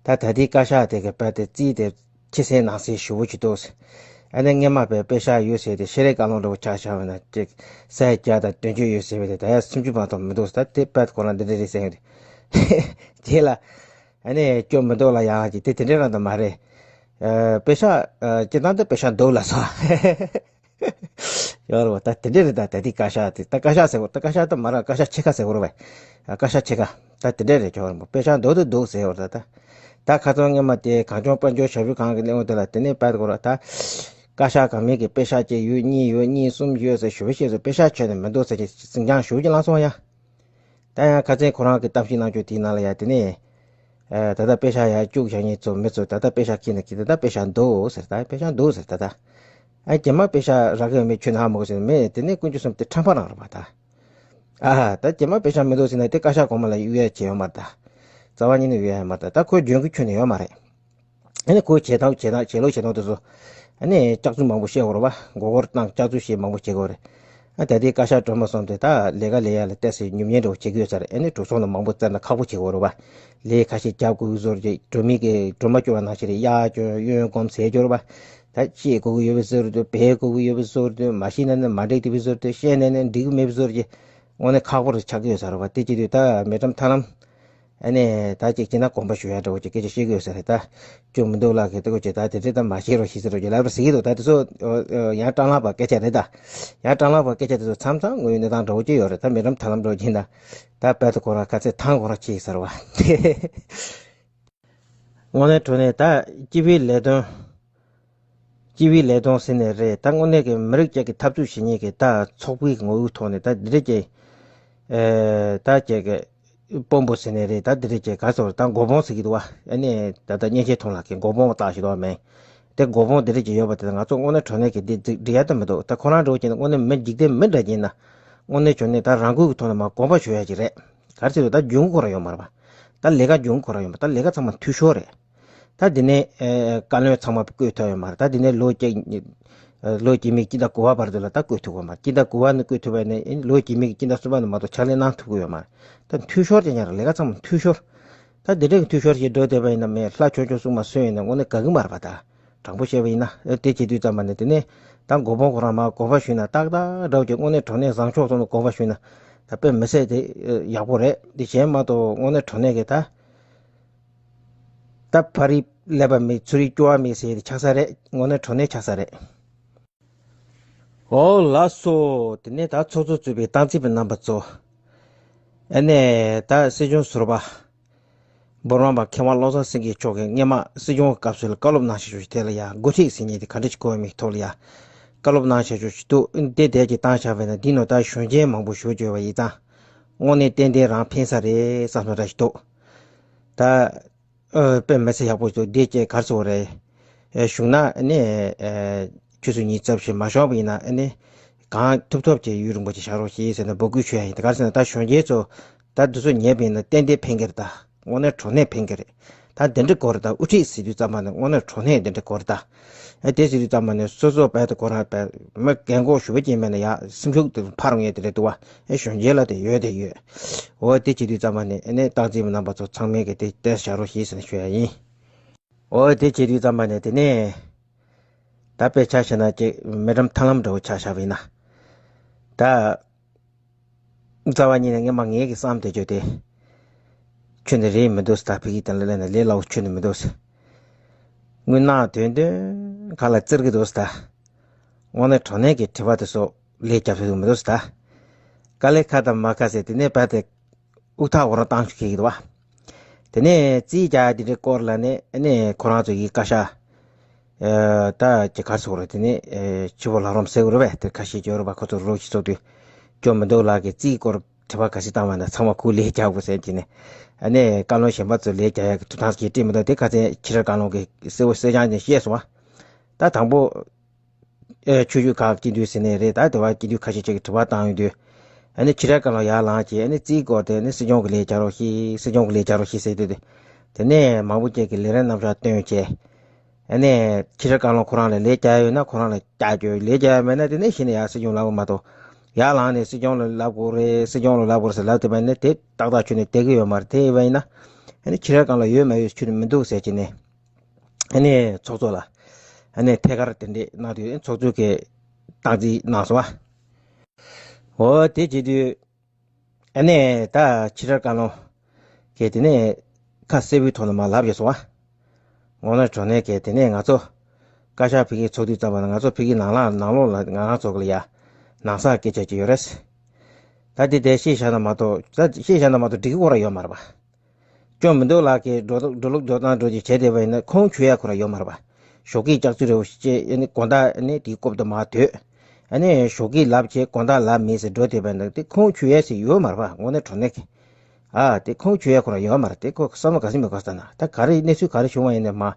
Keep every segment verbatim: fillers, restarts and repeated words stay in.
ད་ད་ལྟའི་བཀའ་ཤག་དེ་གི་པར་དེ་རྩིས་དེ་ཕྱི་གསལ་ནང་གསལ་ཞེ་པོ་ཅིག་འདུག་ཟེར། ཨ་ནི་སྔོན་མ་པའི་པེ་ཤག་ཡོད་ཟེར་དེ་ཤེས་རིག་བཀའ་བློན་འདྲ་བོ་ཆགས་བཞག་པ་ན་ཅིག་ས་ཡ་བརྒྱ་དང་བདུན་ཅུ་ཡོད་ཟེར་བས་དེ་ད་ཡ་སུམ་ཅུ་མ་གཏོགས་མི་འདུག་ཟེར། ད་དེ་པར་དེ་ཁོ་རང་འདི་འདྲ་རེད་ཟེར་ཡོང་དུས། རྗེས་ལ་ཨ་ནི་སྐྱོན་མི་འདུག་ལ་ཡང་ཅིག་དེ་དེ་འདྲའི་རང་ད་མ་རེད། ཨ་པེ་ཤག་ཨ་སྤྱིར་བཏང་དུ་པེ་ཤག་འདུག་ལ་སོ། ཡོད་རེད་བ། ད་དེ་འདྲ་རེད། ད་ད་ལྟའི་བཀའ་ཤག་དེ་ད་བཀའ་ཤག་ཟེར་བ་ད་བཀའ་ཤག་ད་མ་ར་བཀའ་ཤག་ཕྱེད་ཀ་ཟེར་བ་རེད་བ། ཨ་བཀའ་ཤག་ཕྱེད་ཀ་ད་དེ་འདྲ་རེད། ཡོད་རེད་བ། པེ་ཤག་འདུག་དུ་འདུག་ཟེར་བ་རེད། ད་ད་ཁ་སང་སྔོན་མ་དེ་གངས་ལྗོངས་དཔལ་འབྱོར་ཞབས་ཞུ་ཁང་གི་གླེང་བ་དེ་ལ་དེ་ནས་པར་དེ་ཁོ་ར་ད་བཀའ་ཤག་གང་མིན་གྱི་པེ་ཤག་གཅིག་ཡོད་གཉིས་ཡོད་གཉིས་གསུམ་ཡོད་ཟེར་ཞུ་བ་ཤེས་སོང་། པེ་ཤག་ཆོད་ནས་མི་འདུག་ཟེར་གྱི་ཟིང་ཆང་ཞུ་གི་ལངས་སོང་ཡ། ད་ཡང་ཁ་སང་ཁོ་རང་གི་གཏམ་བཤད་གནང་ཕྱོགས་དེའི་ནང་ལ་ཡ་དེ་ནས། ཨ་ད་ལྟ་པེ་ཤག་ཡ་བཅུག་བཞག་མཁན་ཚོ་མི་ཚོ་ད་ལྟ་པེ་ཤག་ཁྱེར་ནས་ཁྱེར། ད་ལྟ་པེ་ཤག་འདུག་ཟེར། ད་པེ་ཤག་འདུག་ཟེར། ད་ལྟ་ཨ་རྗེས་མ་པེ་ཤག་རག་གི་ཡོད་མེད་ཁྱོན་ནས་ཧ་མ་གོ་ཟེར་ནས་མེད། དེ་ནས་དཀོན་མཆོག་གསུམ་དེ་ཁྲམ་པ་རང་རེད་པ་ད། ཨ་ད་རྗེས་མ་པེ་ཤག་མི་འདུག་ཟེར་ན་དེ་བཀའ་ཤག་གོང་མ་ལ་གཡུག་ཡ་བྱས་ཡོད་མ་རེད་ད། རྩ་བ་ཉིད་ནས་གཡུག་ཡ་མ་རེད་ད། ད་ཁོ་འཇོན་གི་ཁྱོན་ནས་ཡོད་མ་རེད། ཨ་ནི་ཁོའི་བྱེད་སྟངས་བྱེད་སྟངས་བྱེད་ལུགས་བྱེད་སྟངས་དེ་ཚོ་ཨ་ནི་སྐྱག་རྫུན་མང་པོ་བཤད་དགོས་རེད་བ། མགོ་སྐོར་བཏང་སྐྱག་རྫུན་བཤད་མང་པོ་བྱེད་དགོས་རེད། ཨ་ད་ལྟའི་བཀའ་ཤག་སྒྲོལ་མ་གསུམ་དེ་ད་ལས་ཀ་ལས་ཡ་ལ་ཏོག་ཙམ་ཉོབ་ཉེས་འདྲ་བོ་བྱེད་ཀྱི་ཡོད་ས་རེད། ཨ་ནི་གྲོས་ཚོགས་ནང་མང་པོ་བཙལ་ན་ཁག་པོ་བྱེད་དགོས་རེད་བ། ལས་ཁ་ཤས་རྒྱབ་དགོས་ཀྱི་བཟོ་འདྲ་ཅིག་སྒྲོལ་མའི་གི་སྒྲོལ་མ་སྐྱོར་བ་ནང་བཞིན་རེད། གཡག་སྐྱོར་གཡོན་སྒོམ་ཟས་སྐྱོར་བ། ད་བཤད་དགོས་ཀྱི་ཡོད་པའི་བཟོ་འདྲ། འབད་དགོས་ཀྱི་ཡོད་པའི་བཟོ་འདྲ། མ་བཤད་ན་ནི་མ་འགྲིག་བསྡད་པའི་བཟོ་འདྲ། བཤད་ན་ནི་འགྲིག་གི་མེད་པའི་བཟོ་འདྲ་ཅིག་དངོས་གནས་ཁག་པོ་རུ་ཆགས་ཀྱི་ཡོད་ས་རེད་བ། དེ་བྱེད་དུས་ད་མི་ཀྲམ་ཐར་ལམ། ཨ་ནི་ད་ཅིག་བྱས་ན་དགོངས་པ་ཞུ་ཡ་འདྲ་བོ་ཅིག་སྐད་ཆ་བཤད་ཀྱི་ཡོད་ས་རེད་ད། སྐྱོན་མི་འདུག་ལགས་ཀྱི་ལྟ་སྐོར་བྱས་ད་དེ་འདྲས་ད་མ་བཤད་རོགས་ཞེས་ཟེར་རོགས་ཀྱི་ལབ་རོགས་ཟེར་གྱི་འདུག་ད་དེ་ཚོ་ཡང་སྤྲང་ལགས་པ་སྐད་ཆ་རེད་ད། ཡང་སྤྲང་ལགས་པ་སྐད་ཆ་དེ་ཚོ་མཚམས་མཚམས་དངོས་ཡོད་གནས་སྟངས་འདྲ་བོ་ཅིག་ཡོད་རེད། ད་མི་ཀྲམ་ཐར་ལམ་འདྲ་བོ་བྱས་ན། ད་དཔལ་དུ་ཁོ་རང་ག་ཚད་ཐང་ཁོ་རང་ཆེ་ཟེར་བ། དངོས་གནས་དྲང་གནས་ད་སྤྱི་པའི་ལས་དོན། སྤྱི་པའི་ལས་དོན་ཟེར་ནས་རེད། ད་དངོས་གནས་ཀྱི་མི་རིགས་གཅིག་གི་འཐབ་རྩོད་བྱེད་མཁན་གྱི་ད་ཚོགས་པའི་ངོ་བོའི་ཐོག་ནས་ད་འདི་འདྲས་ཀྱི། ཨེ་ད་ཅིག་གི་དཔོན་པོ་ཟེར་ནས་རེད། ད་འདི་འདྲས་ཀྱི་ག་ཚོད་ད་མགོ་དཔོན་ཟེར་གྱི་འདུག་བ། ཨ་ནི་ད་ལྟ་གཉན་ཆེན་མཐོང་ལགས་ཀྱི་མགོ་དཔོན་བཏགས་ཞིག་འདུག་བ་མེད། དེ་མགོ་དཔོན་འདི་འདྲས་ཀྱི་ཡོད་པ་དེ་ང་ཚོ་དངོས་གནས་དྲང་གནས་ཀྱི་འདི་འགྲིག་འགྲིག་ཡ་ད་མི་འདུག་ད་ཁོ་རང་འདྲ་བོ་བྱས་ན་དངོས་གནས་མི་འཇིག་རྟེན་མི་འདྲ་བྱས་ན། དངོས་གནས་བྱུང་ནས་ད་རང་འགུལ་གྱི་ཐོག་ནས་མར་དགོངས་པ་ཞུ་ཡ་ཅིག་རེད། ག་རེ་ཟེར་དུས་ད་འཇོན་གྱི་ཁོ་རང་ཡོད་མ་རེད་པ། ད་ལས་ཀ་འཇོན་གྱི་ཁོ་རང་ཡོད་མ་རེད། ད་ལས་ཀ་ཚང་མ་འཐུས་ཤོར་རེད། ད་འདི་ནས་ཨེ་བཀའ་བློན་ཚང་མ་བསྐོས་ཐུབ་ཡོད་མ་རེད། ད་འདི་ནས་ལོ་གཅིག་ཨེ་ལོ་གཅིག་མིག་སྤྱི་ཟླ་དགུ་པ་བར་དུ་ལ་ད་བསྐོས་ཐུབ་ཀྱི་ཡོད་མ་རེད། སྤྱི་ཟླ་དགུ་པ་ནས་བསྐོས་ཐུབ་པ་ཡིན་ན་ཨེ་ལོ་གཅིག་མིག་སྤྱི་ཟླ་གསུམ་པ་ནས་མ་གཏོགས་ཕྱག་ལས་གནང་ཐུབ་ཀྱི་ཡོད་མ་རེད། ད་འཐུས་ཤོར་དེ་ཉར་ལས་ཀ་ཚང་མ་འཐུས་ཤོར། ད་འདི་འདྲའི་འཐུས་ཤོར་ཞིག་འགྲོ་བསྡད་པ་ཡིན་ན་མེད་ལྷ་ཆོས་སྐྱོང་སྲུང་མ་སུ་ཡིན་ན་དངོས་གནས་དགའ་གི་མ་རེད་པ། ད་དྲང་པོ་བཤད་པ་ཡིན་ན་ཨེ་དེ་བྱེད་དུས་ཙམ་པ་ནས་དེ་ནས་ད་མགོ་དཔོན་ཁོ་རང་མར་དགོངས་པ་ཞུས་ན་ཏག་ཏག་འདྲ་བོ་ཅིག་དངོས་གནས་དྲང་གནས་བཟང་ཕྱོགས་ཐོག་ནས་དགོངས་པ་ཞུས་ན་ད་དཔེ་མི་སྲིད་དེ་ཡག་པོ་རེད། དེ་གཞན་མ་གཏོགས་དངོས་གནས་དྲང་གནས་ཀྱི་ད། ད་ཕ་རི་ཀླད་པ་མེད་ཚུར་རི་སྐྱོ་བ་མེད་ཟེར་ཡས་དེ་ཆགས་ས་རེད། དངོས་གནས་དྲང་གནས་ཆགས་ས་རེད། འོ་ལགས་སོ། དེ་ནས་ད་ཚོགས་གཙོ་གཙོས་པའི་སྟངས་འཛིན་པའི་རྣམ་པ་ཚོ། ཨ་ནས་ད་སྲིད་སྐྱོང་ཟུར་པ། འབུམ་རམས་པ་མཁས་དབང་བློ་བཟང་སེང་གེ་མཆོག་གིས་སྔོན་མ་སྲིད་སྐྱོང་གི་སྐབས་སུ་ལ་བཀའ་སློབ་གནང་བཞག་ཆོག་ཅིག་དེ་ལ་ཡ་འགོ་ཁྲིད་ཟེར་མཁན་དེ་ག་འདྲ་ཞིག་དགོས་མིན་ཐོག་ལ་ཡ། བཀའ་སློབ་གནང་བཞག་ཆོག་ཅིག་འདུག་འདི་དེ་ཅིག་བཏང་བཞག་པས་ན་འདི་ནང་ད་གཞོན་སྐྱེས་མང་པོ་ཞུགས་བྱོས་པ་ཡིན་ཙང་། དངོས་གནས་ཏན་ཏན་རང་ཕན་ས་རེད་བསམ་སོང་འདྲ་ཞིག་འདུག་ད། ཨ་དཔེ་མི་སྲིད་ཡག་པོ་ཞིག་འདུག་འདི་ཅིག་ག་རེ་ཟེར་དགོས་རེད། ཨ་གཞུང་ན་ནི་ཨ་ཆུ་ཚོད་ཉིས་རྩ་བཞི་མ་ཤོང་བ་ཡིན་ན་ཨ་ནི་གང་ཐུབ་ཐུབ་ཅིག་ཡུན་རིང་པོ་ཅིག་བཞག་རོགས་ཞེས་ཟེར་ནས་འབོད་སྐུལ་ཞུ་ཡ་ཡིན། ད་ག་རེ་ཟེར་ན་ད་གཞོན་སྐྱེས་ཚོ་ད་འདི་ཚོ་ཉན་པ་ཡིན་ན་ཏན་ཏན་ཕན་གི་རེད། ད་དངོས་གནས་དྲང་གནས་ཕན་གི་རེད། ད་འདི་འདྲ་དགོས་རེད། ད་དབུ་ཁྲིད་ཟེར་དུས་ཙམ་པ་ནས་དངོས་གནས་དྲང་གནས་འདི་འདྲ་དགོས་རེད་ད། ཨ་དེ་ཟེར་དུས་ཙམ་པ་ནས་སོ་སོ་བལ་དུ་ཁོ་རང་བལ་མི་རྒན་གོག་ཞུ་བ་ཅན་མེད་ན་ཡ་སེམས་ཤུགས་དེ་འཕར་ངེས་དེ་རེད་འདུག་བ། ཨེ་གཞོན་སྐྱེས་ལ་དེ་ཡོད་དེ་ཡོད། འོ་དེ་བྱེད་དུས་ཙམ་པ་ནས་ཨ་ནི་སྟངས་འཛིན་པ་རྣམ་པ་ཚོ་ཚང་མས་གི་དེ་བལྟས་བཞག་རོགས་ཞེས་ཟེར་ནས་ཞུ་ཡ་ཡིན། འོ་དེ་བྱེད་དུས་ཙམ་པ་ནས་དེ་ནས་ད་དཔེ་ཆ་བཞག་ན་ཅིག་མི་ཀྲམ་ཐར་ལམ་འདྲ་བོ་ཆ་བཞག་པ་ཡིན་ན། ད་རྩ་བ་ཉིད་ནས་སྔོན་མ་ངས་གི་བསམ་དེ་བརྗོད་དེ། ཁྱོན་ནས་རེད་མི་འདུག་ཟེར། ད་ཕ་གི་དང་ལ་ལས་ན་ལས་སླ་བོ་ཁྱོན་ནས་མི་འདུག་ཟེར། དངུལ་ནག་དོན་དོན་ག་ལ་བཙིར་གི་འདུག་ཟེར་ད། དངོས་གནས་དྲང་གནས་ཀྱི་དྲི་བ་དེ་ཚོ་ལས་རྒྱབ་ཐུབ་ཀྱི་མི་འདུག་ཟེར་ད། དཀའ་ལས་ཁག་དང་མ་ཁག་ཟེར་དེ་ནས་བལ་དེ་དབུགས་ཐག་འོ་རང་བཏང་ཤུགས་ཁེལ་གི་འདུག་བ། དེ་ནས་རྩིས་རྒྱག་དེ་འདྲའི་སྐོར་ལ་ནི་ཨ་ནི་ཁོ་རང་ཚོ་ཡི་བཀའ་ཤག་ཨ་ད་ཅི་ག་རེ་ཟེར་དགོས་རེད། དེ་ནས་ཨ་ཕྱི་པོ་ལག་རོམ་ཟེར་དགོས་རེད་པས། དེ་ཁ་ཤས་ཅིག་ཡོད་རེད་པ། ཁོ་ཚོ་རོགས་ཤིག་ཚོགས་དུས་སྐྱོན་མི་འདུག་ལགས་ཀྱི་རྩིས་སྐོར་དྲི་བ་ག་ཚོད་བཏང་བ་ན་ཚང་མ་ཁོས་ལན་རྒྱག་དགོས་ཟེར་གྱི་ནས། ཨ་ནི་བཀའ་བློན་གཞན་པ་ཚོ་ལན་རྒྱག་ཡག་གི་ཐུབ་ཐང་ཞིག་སྤྲད་མི་འདུག་དེ་ཁ་སང་ཕྱི་དྲིལ་བཀའ་བློན་གྱིས་གསལ་པོ་གསལ་རྐྱང་ཅིག་བཤད་སོང་བ། ད་དང་པོ། ཨེ་ཆོས་བརྒྱུད་ཁག་སྤྱི་འཐུས་ཟེར་ནས་རེད། ད་དེ་བ་སྤྱི་འཐུས་ཁ་ཤས་ཅིག་གིས་དྲི་བ་བཏང་ཡོང་དུས། ཨ་ནི་ཕྱི་དྲིལ་བཀའ་བློན་ཡར་ལངས་བྱས་ཨ་ནི་རྩིས་སྐོར་དེ་ནི་སྲིད་སྐྱོང་གི་ལན་རྒྱག་རོགས་ཞེས། སྲིད་སྐྱོང་གི་ལན་རྒྱག་རོགས་ཞེས་ཟེར་དུས་དེ། དེ་ནས་མང་པོ་ཅིག་གིས་ལན་རིམ་རྣམ་གཞག་བཏོན་བྱས། ཨ་ནི་ཕྱི་དྲིལ་བཀའ་བློན་ཁོ་རང་ལ་ལན་རྒྱག་ཡོད་ན་ཁོ་རང་ལ་རྒྱག་རྒྱུ། ལན་རྒྱག་ཡོད་མེད་ན་དེ་ནས་གཞི་ནས་ཡར་སྲིད་སྐྱོང་ལབ་དགོས་མ་གཏོགས། ཡར་ལངས་ནས་སྲིད་སྐྱོང་ལ་ལབ་དགོས་རེད། སྲིད་སྐྱོང་ལ་ལབ་དགོས་རེད་ཟེར་ལབ་བསྡད་པ་ཡིན་ན་དེ་ཏག་ཏག་ཁྱོན་ནས་བསྡད་ཀྱི་ཡོད་མ་རེད། དེ་ཡིན་པ་ཡིན་ན། ཨ་ནི་ཕྱི་རབས་སྒང་ལ་ཡོད་མ་ཡོད་ཁྱོན་ནས་མི་འདུག་ཟེར་བྱས་ནས། ཨ་ནི་ཚོགས་གཙོ་ལ་ཨ་ནི་ཐད་ཀར་དེ་འདྲས་གནང་དུས་ཚོགས་གཙོ་གིས་སྟངས་འཛིན་གནང་སོང་བ། འོ་དེ་བྱེད་དུས། ཨ་ནི་ད་ཕྱི་དྲིལ་བཀའ་བློན་གྱིས་དེ་ནས་ཁ་གསལ་པོའི་ཐོག་ནས་མར་ལབ་ཡོད་སོང་བ། དངོས་གནས་དྲང་གནས་ཀྱི་དེ་ནས་ང་ཚོ་བཀའ་ཤག་ཕ་གིའི་ཚོགས་དུས་ཙམ་པ་ན་ང་ཚོ་ཕ་གིའི་ནང་ལ་ནང་ལོགས་ལ་ང་རང་ཚོ་གི་ལ་ཡ་ནང་གསར་སྐད་ཆ་ཅིག་ཡོད་རེད། ད་དེ་དེ་ཤེས་བཞག་ན་མ་གཏོགས་ད་ཤེས་བཞག་ན་མ་གཏོགས་འགྲིག་གི་ཁོ་རང་ཡོད་མ་རེད་པ། སྐྱོན་མི་འདུག་ལགས་ཀྱིས་འགྲོ་འགྲོ་ལུགས་འགྲོ་སྟངས་འགྲོ་ཅིག་བྱས་བསྡད་པ་ཡིན་ན་ཁུངས་འཁྱོལ་ཡ་ཁོ་རང་ཡོད་མ་རེད་པ། ཞོགས་ཀས་ལྕགས་ཚུལ་རེ་བོ་ཞིག་བྱས་ཨ་ནི་དགོང་དག་ཨ་ནི་དེའི་སྐོར་དུ་མར་སྡོད། ཨ་ནི་ཞོགས་ཀས་ལབ་བྱས་དགོང་དག་ལབ་མེད་ཟེར་འགྲོ་བསྡད་པ་ཡིན་ན་དེ་ཁུངས་འཁྱོལ་ཡ་ཞིག་ཡོད་མ་རེད་པ། དངོས་གནས་དྲང་གནས་ཀྱི། ཨ་དེ་ཁུངས་འཁྱོལ་ཡ་ཁོ་རང་ཡོད་མ་རེད། དེ་ཁོ་བསམ་བློ་ག་ཚོད་མི་དགོས་ས་ན་ད་ག་རེ་གནས་ཚུལ་ག་རེ་བྱུང་བ་ཡིན་ན་མ།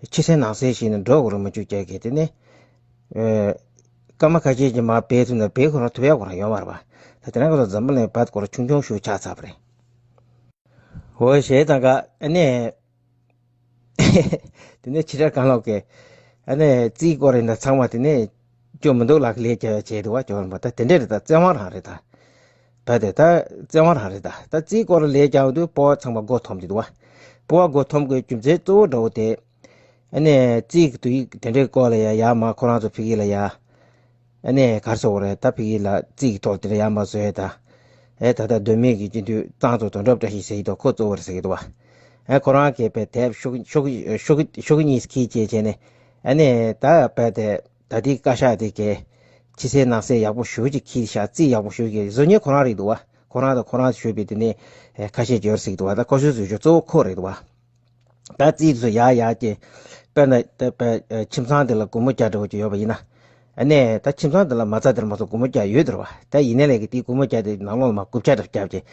ཕྱི་གསལ་ནང་གསལ་ཞིག་ནས་འགྲོ་དགོས་རེད་མ་བཅུག་ཀྱག་གི་དེ་ནི། ཨེ། སྐར་མ་ཁ་ཤས་ཀྱི་མར་བེད་ཐུབ་ན་བེད་ཁོ་རང་ཐུབ་ཡ་ཁོ་རང་ཡོད་མ་རེད་པ། ད་དེ་རང་ག་ཚོད་འཛམ་བུ་གླིང་བར་སྐོར་ཆུང་ཆུང་ཞིག་ཆགས་ཚར་བ་རེད། འོ་ཞེས་དང་ག་ཨ་ནི། དེ་ནས་ཕྱི་དྲིལ་བཀའ་བློན་གྱིས་ཨ་ནི་རྩིས་སྐོར་ཡིན་ན་ཚང་མ་དེ་ནས་སྐྱོན་མི་འདུག་ལགས་ཀྱིས་ལས་རྒྱག་ཡ་བྱས་འདུག་བ། སྐྱོན་མ་ད་དེ་འདྲས་རེད། ད་བཙན་དབང་རང་རེད་ད། ད་དེ་ད་བཙན་དབང་རང་རེད་ད། ད་རྩིས་སྐོར་ལས་རྒྱག་དུས་སྤོབས་པ་ཚང་མ་མགོ་འཐོམ་གྱི་འདུག་བ། སྤོབས་པ་མགོ་འཐོམ་དགོས་རྒྱུ་མཚན་གཙོ་བོ་འདྲ་བོ་དེ། ཨ་ནི་རྩིས་ཀྱི་དུས་ཡིག་དེ་འདྲའི་སྐོར་ལ་ཡ་ཡར་མར་ཁོ་རང་ཚོ་ཕ་གི་ལ་ཡ། ཨ་ནི་ག་རེ་ཟེར་དགོས་རེད། ད་ཕ་གི་ལ་རྩིས་ཀྱི་ཐོག་དེ་འདྲ་ཡར་མར་བཟོས་ད། ཨེ་ད་ལྟ་མདོ་སྨད་ཀྱི་སྤྱི་འཐུས་གཙང་ཚོ་དོན་གྲུབ་བཀྲ་ཤིས་ཟེར་གྱི་འདུག་ཁོ་གཙོ་བོ་རེད་ཟེར་གྱི་འདུག་བ། ཨེ་ཁོ་རང་གིས་དཔེ་དེབ་ཤོག་ཤོག་ཤོག་ཤོག་གཉིས་ཁྱེར་བྱས་བྱས་ནས། ཨ་ནི་ད་དཔེ་དེ་ད་ལྟའི་བཀའ་ཤག་དེ་གས་ཕྱི་གསལ་ནང་གསལ་ཡག་པོ་ཞེ་པོ་ཅིག་ཁྱེར་ཤག་རྩིས་ཡག་པོ་ཞེ་པོ་ཅིག་བཟོ་མཁན་ཁོ་རང་རེད་འདུག་བ། ཁོ་རང་དང་ཁོ་རང་ཞུས་པའི་དེ་ནས་ཁ་ཤས་ཀྱི་ཡོད་རེད་ཟེར་གྱི་འདུག་བ། ད་ཁོ་ཚོའི་བཟོ་བཅོས་གཙོ་བོ་ཁོ་རེད་འདུག་བ། ད་རྩིས་ཚོ་ཡར་ཡར་གྱི། དཔེར་ན་ད་དཔེ་ཁྱིམ་ཚང་དེ་ལ་སྒོར་མོ་བརྒྱ་འདྲ་བོ་ཅིག་ཡོད་པ་ཡིན་ན། ཨ་ནས་ད་ཁྱིམ་ཚང་དེ་ལ་མ་རྩ་དེར་མ་གཏོགས་སྒོར་མོ་བརྒྱ་ཡོད་དེ་རེད་བ། ད་ཡིན་ནའི་ལས་ཀྱི་དེའི་སྒོར་མོ་བརྒྱ་དེ་ནང་ལོགས་ལ་མར་རྐུབ་ཆ་འདྲ་བརྒྱབ་བྱས།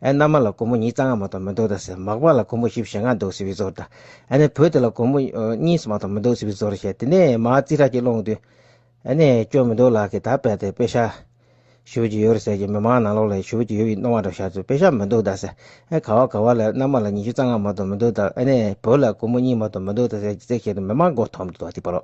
ཨ་མནའ་མ་ལ་སྒོར་མོ་ཉིས་རྩ་ལྔ་མ་གཏོགས་མི་འདུག་ད་ཟེར། མག་པ་ལ་སྒོར་མོ་བཞི་བཅུ་ཞེ་ལྔ་འདུག་ཟེར་བའི་བཟོ་འདྲ། ཨ་ནས་བུ་དེ་ལ་སྒོར་མོ་གཉིས་སུ་མ་གཏོགས་མི་འདུག་ཟེར་བའི་བཟོ་འདྲ་བྱས། དེ་ནས་མར་རྩིས་ཁྲ་ཅིག་སློང་དུས། ཨ་ནས་སྐྱོན་མི་འདུག་ལགས་ཀྱིས་ད་དཔེ་དེ་པེ་ཤག་ཞེ་པོ་ཅིག་ཡོད་རེད་ཟེར་གྱི། མི་མང་ནང་ལོགས་ལ་ཞེ་པོ་ཅིག་ཡོད་པའི་སྣང་བ་འདྲ་ཤར་ཚུལ། པེ་ཤག་མི་འདུག་ད་ཟེར། ཨ་ག་བ་ག་བ་ལ་མནའ་མ་ལ་ཉི་ཤུ་རྩ་ལྔ་མ་གཏོགས་མི་འདུག་ད། ཨ་ནས་བུ་ལ་སྒོར་མོ་གཉིས་མ་གཏོགས་མི་འདུག་ད་ཟེར་གྱི་ཚིག་བཤད་དུས་མི་མང་མགོ་འཐོམ་འདུག་ད་དེ་བར་རོ།